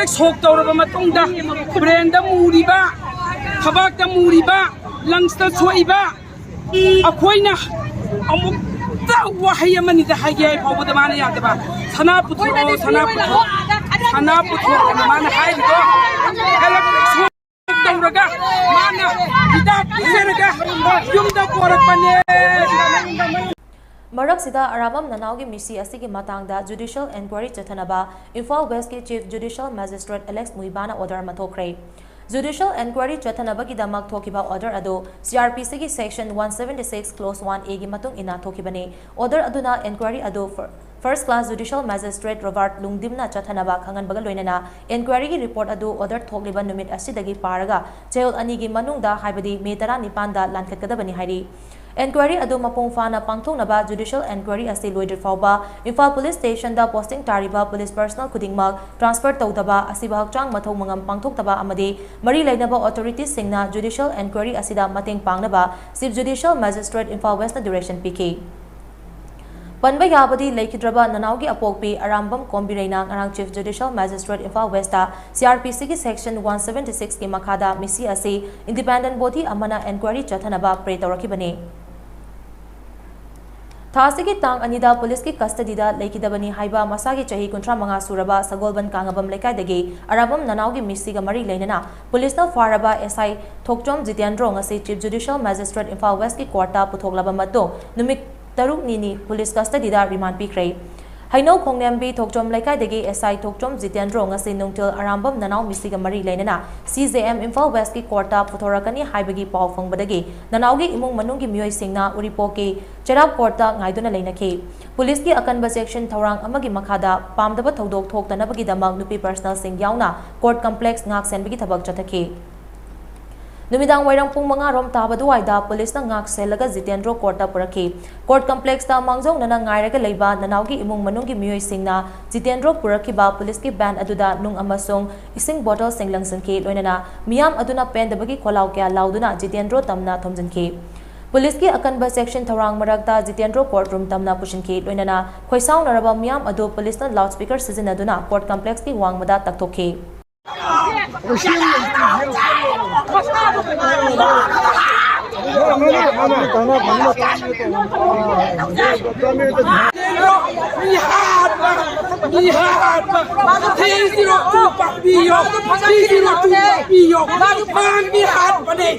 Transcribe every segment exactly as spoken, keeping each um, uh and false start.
ꯁꯣꯛ ꯇꯧꯔꯕ ꯃꯇꯨꯡꯗ ꯕ꯭ꯔꯦꯟꯗ ꯃꯨꯔꯤꯕ, ꯊꯕꯥꯛꯇ ꯃꯨꯔꯤꯕ, ꯂꯪꯁꯇ ꯁꯣꯛꯏꯕ, ꯑꯩꯈꯣꯏꯅ ꯑꯃꯨꯛꯇ ꯋꯥꯍꯩ ꯑꯃꯅꯤꯗ ꯍꯥꯏꯒꯦ ꯍꯥꯏ ꯐꯥꯎꯕꯗ ꯃꯥꯅ ꯌꯥꯗꯕ꯫ "ꯁꯅꯥ ꯄꯨꯊꯣꯔꯛꯑꯣ, ꯁꯅꯥ ꯄꯨꯊꯣꯔꯛꯑꯣ, ꯁꯅꯥ ꯄꯨꯊꯣꯔꯛꯑꯣꯅ" ꯃꯥꯅ ꯍꯥꯏꯔꯤꯗꯣ꯫ ꯍꯦꯜꯂꯛ ꯇꯧꯔꯒ ꯃꯥꯅ ꯍꯤꯗꯥꯛ ꯄꯤꯖꯔꯒ ꯌꯨꯝꯗ ꯄꯣꯔꯛꯄꯅꯦ꯫ ꯃꯔꯛꯁꯤꯗ ꯑꯔꯥꯕꯝ ꯅꯅꯥꯎꯒꯤ ꯃꯤꯁꯤ ꯑꯁꯤꯒꯤ ꯃꯇꯥꯡꯗ ꯖꯨꯗꯤꯁꯤꯌꯦꯜ ꯏꯟꯀ꯭ꯋꯥꯏꯔꯤ ꯆꯠꯊꯅꯕ ꯏꯝꯐꯥꯜ ꯋꯦꯁꯀꯤ chief judicial magistrate Alex ꯃꯨꯏꯕꯥꯅ order ꯑꯃ ꯊꯣꯛꯈ꯭ꯔꯦ꯫ ꯖꯨꯗꯤꯁꯤꯌꯦꯜ ꯏꯟꯀ꯭ꯋꯥꯏꯔꯤ ꯆꯠꯊꯅꯕꯒꯤꯗꯃꯛ ꯊꯣꯛꯈꯤꯕ ꯑꯣꯔꯗꯔ ꯑꯗꯨ ꯁꯤ ꯑꯥꯔ ꯄꯤ ꯁꯤꯒꯤ section one seventy six close one ꯑꯦꯒꯤ ꯃꯇꯨꯡ ꯏꯟꯅ ꯊꯣꯛꯈꯤꯕꯅꯤ꯫ ꯑꯣꯔꯗꯔ ꯑꯗꯨꯅ ꯏꯟꯀ꯭ꯋꯥꯏꯔꯤ ꯑꯗꯨ ꯐꯔ-, ꯐꯔꯁ꯭ꯠ ꯀ꯭ꯂꯥꯁ ꯖꯨꯗꯤꯁꯤꯌꯦꯜ ꯃꯦꯖꯤꯁꯇ꯭ꯔꯦꯠ ꯔꯣꯕꯥꯔꯠ ꯂꯨꯡꯗꯤꯝꯅ ꯆꯠꯊꯅꯕ ꯈꯪꯍꯟꯕꯒ ꯂꯣꯏꯅꯅ ꯏꯟꯀ꯭ꯋꯥꯏꯔꯤꯒꯤ ꯔꯤꯄꯣꯔꯠ ꯑꯗꯨ ꯑꯣꯔꯗꯔ ꯊꯣꯛꯂꯤꯕ ꯅꯨꯃꯤꯠ ꯑꯁꯤꯗꯒꯤ ꯄꯥꯔꯒ ꯆꯌꯣꯜ ꯑꯅꯤꯒꯤ ꯃꯅꯨꯡꯗ, ꯍꯥꯏꯕꯗꯤ ꯃꯦ ꯇꯔꯥꯅꯤꯄꯥꯟꯗ ꯂꯥꯟꯈꯠꯀꯗꯕꯅꯤ ꯍꯥꯏꯔꯤ꯫ ꯏꯟꯀ꯭ꯋꯥꯏꯔꯤ ꯑꯗꯨ ꯃꯄꯨꯡ ꯐꯥꯅ ꯄꯥꯡꯊꯣꯛꯅꯕ ꯖꯨꯗꯤꯁꯤꯌꯦꯜ ꯏꯟꯀ꯭ꯋꯥꯏꯔꯤ ꯑꯁꯤ ꯂꯣꯏꯗ꯭ꯔꯤ ꯐꯥꯎꯕ ꯏꯝꯐꯥꯜ ꯄꯨꯂꯤꯁ ꯁ꯭ꯇꯦꯁꯟꯗ ꯄꯣꯁꯇꯤꯡ ꯇꯥꯔꯤꯕ ꯄꯨꯂꯤꯁ ꯄꯔꯁꯅꯦꯜ ꯈꯨꯗꯤꯡꯃꯛ ꯇ꯭ꯔꯥꯟꯁꯐꯔ ꯇꯧꯗꯕ, ꯑꯁꯤꯕ ꯍꯛꯆꯥꯡ ꯃꯊꯧ ꯃꯉꯝ ꯄꯥꯡꯊꯣꯛꯇꯕ ꯑꯃꯗꯤ ꯃꯔꯤ ꯂꯩꯅꯕ ꯑꯣꯊꯣꯔꯤꯇꯤꯁꯁꯤꯡꯅ ꯖꯨꯗꯤꯁꯤꯌꯦꯜ ꯏꯟꯀ꯭ꯋꯥꯏꯔꯤ ꯑꯁꯤꯗ ꯃꯇꯦꯡ ꯄꯥꯡꯅꯕ ꯆꯤꯐ ꯖꯨꯗꯤꯁꯤꯌꯦꯜ ꯃꯦꯖꯤꯁꯇ꯭ꯔꯦꯠ ꯏꯝꯐꯥꯜ ꯋꯦꯁꯅ ꯗꯤꯔꯦꯛꯁꯟ ꯄꯤꯈꯤ꯫ ꯄꯟꯕ ꯌꯥꯕꯗꯤ, ꯂꯩꯈꯤꯗ꯭ꯔꯕ ꯅꯅꯥꯎꯒꯤ ꯑꯄꯣꯛꯄꯤ ꯑꯔꯥꯝꯕꯝ ꯀꯣꯝꯕꯤꯔꯩꯅ ꯉꯔꯥꯡ chief judicial magistrate Imphal west C R P ꯁꯤꯒꯤ ꯁꯦꯛꯁꯟ ꯋꯥꯟ ꯁꯕꯦꯟꯇꯤ ꯁꯤꯛꯁꯀꯤ ꯃꯈꯥꯗ ꯃꯤꯁꯤ ꯑꯁꯤ ꯏꯟꯗꯤꯄꯦꯟꯗꯦꯟꯠ ꯕꯣꯗꯤ ꯑꯃꯅ ꯏꯟꯀ꯭ꯋꯥꯏꯔꯤ ꯆꯠꯊꯅꯕ ꯄ꯭ꯔꯦ ꯇꯧꯔꯛꯈꯤꯕꯅꯤ꯫ ꯊꯥ ꯑꯁꯤꯒꯤ ꯇꯥꯡ ꯑꯅꯤꯗ ꯄꯨꯂꯤꯁꯀꯤ ꯀꯁꯇꯗꯤꯗ ꯂꯩꯈꯤꯗꯕꯅꯤ ꯍꯥꯏꯕ ꯃꯁꯥꯒꯤ ꯆꯍꯤ ꯀꯨꯟꯊ꯭ꯔꯥ ꯃꯉꯥ ꯁꯨꯔꯕ ꯁꯒꯣꯜꯕꯟ ꯀꯥꯉꯕꯝ ꯂꯩꯀꯥꯏꯗꯒꯤ ꯑꯔꯥꯕꯝ ꯅꯅꯥꯎꯒꯤ ꯃꯤꯁꯤꯒ ꯃꯔꯤ ꯂꯩꯅꯅ ꯄꯨꯂꯤꯁꯅ ꯐꯥꯔꯕ ꯑꯦꯁ ꯑꯥꯏ ꯊꯣꯛꯆꯣꯝ ꯖꯤꯇꯦꯟꯗ꯭ꯔꯣ ꯉꯁꯤ ꯆꯤꯐ ꯖꯨꯗꯤꯁꯤꯌꯦꯜ ꯃꯦꯖꯤꯁꯇ꯭ꯔꯦꯠ ꯏꯝꯐꯥꯜ ꯋꯦꯁꯀꯤ ꯀꯣꯔꯠꯇ ꯄꯨꯊꯣꯛꯂꯕ ꯃꯇꯨꯡ ꯅꯨꯃꯤꯠ ꯇꯔꯨꯛꯅꯤꯅꯤ ꯄꯨꯂꯤꯁ ꯀꯁꯇꯗꯤꯗ ꯔꯤꯃꯥꯟ ꯄꯤꯈ꯭ꯔꯦ꯫ ꯍꯩꯅꯧ ꯈꯣꯡꯅꯦꯝꯕꯤ ꯊꯣꯛꯆꯣꯝ ꯂꯩꯀꯥꯏꯗꯒꯤ ꯑꯦꯁ ꯑꯥꯏ ꯊꯣꯛꯆꯣꯝ ꯖꯤꯇꯦꯟꯗ꯭ꯔꯣ ꯉꯁꯤ ꯅꯨꯡꯊꯤꯜ ꯑꯔꯥꯝꯕꯝ ꯅꯅꯥꯎ ꯃꯤꯁꯤꯒ ꯃꯔꯤ ꯂꯩꯅꯅ ꯁꯤ ꯖꯦ ꯑꯦꯝ ꯏꯝꯐꯥꯜ ꯋꯦꯁꯀꯤ ꯀꯣꯔꯠꯇ ꯄꯨꯊꯣꯔꯛꯀꯅꯤ ꯍꯥꯏꯕꯒꯤ ꯄꯥꯎ ꯐꯪꯕꯗꯒꯤ ꯅꯅꯥꯎꯒꯤ ꯏꯃꯨꯡ ꯃꯅꯨꯡꯒꯤ ꯃꯤꯑꯣꯏꯁꯤꯡꯅ ꯎꯔꯤꯄꯣꯛꯀꯤ ꯆꯩꯔꯥꯞ ꯀꯣꯔꯠꯇ ꯉꯥꯏꯗꯨꯅ ꯂꯩꯅꯈꯤ꯫ ꯄꯨꯂꯤꯁꯀꯤ ꯑꯀꯟꯕ ꯆꯦꯛꯁꯤꯟ ꯊꯧꯔꯥꯡ ꯑꯃꯒꯤ ꯃꯈꯥꯗ ꯄꯥꯝꯗꯕ ꯊꯧꯗꯣꯛ ꯊꯣꯛꯇꯅꯕꯒꯤꯗꯃꯛ ꯅꯨꯄꯤ ꯄꯔꯁꯅꯦꯜꯁꯤꯡ ꯌꯥꯎꯅ ꯀꯣꯔꯠ ꯀꯝꯄ꯭ꯂꯦꯛꯁ ꯉꯥꯛ ꯁꯦꯟꯕꯒꯤ ꯊꯕꯛ ꯆꯠꯊꯈꯤ꯫ ꯅꯨꯃꯤꯗꯥꯡ ꯋꯥꯏꯔꯝ ꯄꯨꯡ ꯃꯉꯥ ꯔꯣꯝ ꯇꯥꯕ ꯑꯗꯨꯋꯥꯏꯗ ꯄꯨꯂꯤꯁꯅ ꯉꯥꯛ ꯁꯦꯜꯂꯒ ꯖꯤꯇꯦꯟꯗ꯭ꯔꯣ ꯀꯣꯔꯠꯇ ꯄꯨꯔꯛꯈꯤ꯫ ꯀꯣꯔꯠ ꯀꯝꯄ꯭ꯂꯦꯛꯁꯇ ꯃꯥꯡꯖꯧꯅꯅ ꯉꯥꯏꯔꯒ ꯂꯩꯕ ꯅꯅꯥꯎꯒꯤ ꯏꯃꯨꯡ ꯃꯅꯨꯡꯒꯤ ꯃꯤꯑꯣꯏꯁꯤꯡꯅ ꯖꯤꯇꯦꯟꯗ꯭ꯔꯣ ꯄꯨꯔꯛꯈꯤꯕ ꯄꯨꯂꯤꯁꯀꯤ ꯚꯦꯟ ꯑꯗꯨꯗ ꯅꯨꯡ ꯑꯃꯁꯨꯡ ꯏꯁꯤꯡ ꯕꯣꯇꯜꯁꯤꯡ ꯂꯪꯁꯤꯟꯈꯤ꯫ ꯂꯣꯏꯅꯅ ꯃꯤꯌꯥꯝ ꯑꯗꯨꯅ ꯄꯦꯟꯗꯕꯒꯤ ꯈꯣꯜꯂꯥꯎ ꯀꯌꯥ ꯂꯥꯎꯗꯨꯅ ꯖꯤꯇꯦꯟꯗ꯭ꯔꯣ ꯇꯝꯅ ꯊꯣꯝꯖꯤꯟꯈꯤ꯫ ꯄꯨꯂꯤꯁꯀꯤ ꯑꯀꯟꯕ section ꯊꯧꯔꯥꯡ ꯃꯔꯛꯇ ꯖꯤꯇꯦꯟꯗ꯭ꯔꯣ court room ꯇꯝꯅ ꯄꯨꯁꯤꯟꯈꯤ꯫ ꯂꯣꯏꯅꯅ ꯈꯣꯏꯁꯥꯎꯅꯔꯕ ꯃꯤꯌꯥꯝ ꯑꯗꯨ ꯄꯨꯂꯤꯁꯅ loudspeaker ꯁꯤꯖꯤꯟꯅꯗꯨꯅ court complexꯀꯤ ꯋꯥꯡꯃꯗ ꯇꯛꯊꯣꯛꯈꯤ꯫ ꯃꯤ ꯍꯥꯠꯄ! ꯃꯤ ꯍꯥꯠꯄ! ꯊ꯭ꯔꯤ ꯖꯤꯔꯣ ꯇꯨ ꯄꯥꯛꯄꯤꯌꯣ! ꯊ꯭ꯔꯤ ꯖꯤꯔꯣ ꯇꯨ ꯄꯥꯛꯄꯤꯌꯣ! ꯃꯥꯒꯤ ꯍꯥꯠꯄꯅꯦ!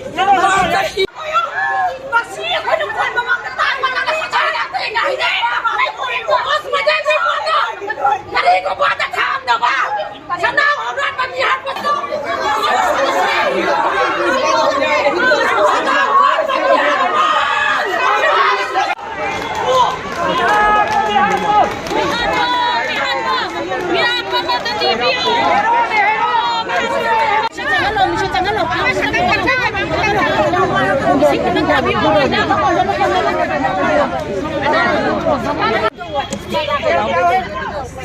ꯃꯁꯤ ꯑꯩꯈꯣꯏꯅ ꯈꯣꯟ ꯃꯃꯥꯡꯗ ꯇꯥꯡꯕ ꯅꯪꯅ ꯁꯣꯁꯥꯏꯇꯤ ꯉꯥꯛꯇ ꯉꯥꯏꯔꯦ! ꯑꯩꯈꯣꯏ ꯄꯣꯁꯃꯣꯔꯇꯦꯝ ꯔꯤꯄꯣꯔꯠꯇ ꯀꯔꯤꯒꯨꯝꯕ ꯑꯃ ꯊꯥꯝꯅꯕ! ꯁꯅꯥ ꯍꯣꯔꯥꯟꯕ ꯃꯤ ꯍꯥꯠꯄ!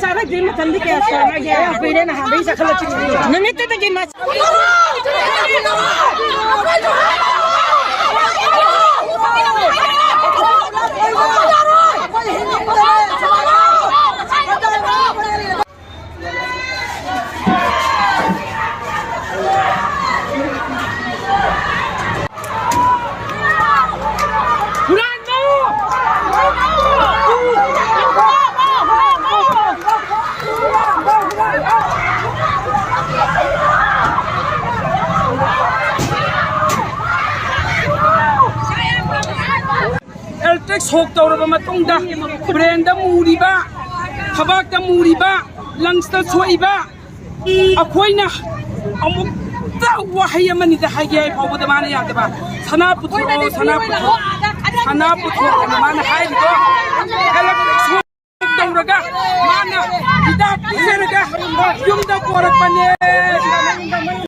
ꯆꯥꯔꯛꯇ꯭ꯔꯤ ꯃꯇꯝꯗꯤ ꯀꯌꯥ ꯁꯨꯔꯒꯦ? ꯀꯨꯏꯔꯦ ꯅꯍꯥꯟꯗꯒꯤ ꯆꯥꯈꯠꯂꯛꯇ꯭ꯔꯤ꯫ ꯅꯨꯃꯤꯠꯇꯨꯗꯒꯤ ꯃꯁ- ꯑꯦꯜꯇ꯭ꯔꯤꯛ ꯁꯣꯛ ꯇꯧꯔꯕ ꯃꯇꯨꯡꯗ ꯕ꯭ꯔꯦꯟꯗ ꯃꯨꯔꯤꯕ, ꯊꯕꯥꯛꯇ ꯃꯨꯔꯤꯕ, ꯂꯪꯁꯇ ꯁꯣꯛꯏꯕ, ꯑꯩꯈꯣꯏꯅ ꯑꯃꯨꯛꯇ ꯋꯥꯍꯩ ꯑꯃꯅꯤꯗ ꯍꯥꯏꯒꯦ ꯍꯥꯏ ꯐꯥꯎꯕꯗ ꯃꯥꯅ ꯌꯥꯗꯕ꯫ ꯁꯅꯥ ꯄꯨꯊꯣꯔꯛꯑꯣ, ꯁꯅꯥ ꯄꯨꯊꯣꯔꯛꯑꯣ, ꯁꯅꯥ ꯄꯨꯊꯣꯔꯛꯑꯣꯅ ꯃꯥꯅ ꯍꯥꯏꯔꯤꯗꯣ꯫ ꯑꯦꯂꯦꯛꯇ꯭ꯔꯤꯛ ꯁꯣꯛ ꯇꯧꯔꯒ ꯃꯥꯅ ꯍꯤꯗꯥꯛ ꯄꯤꯖꯔꯒ ꯌꯨꯝꯗ ꯄꯣꯔꯛꯄꯅꯦ꯫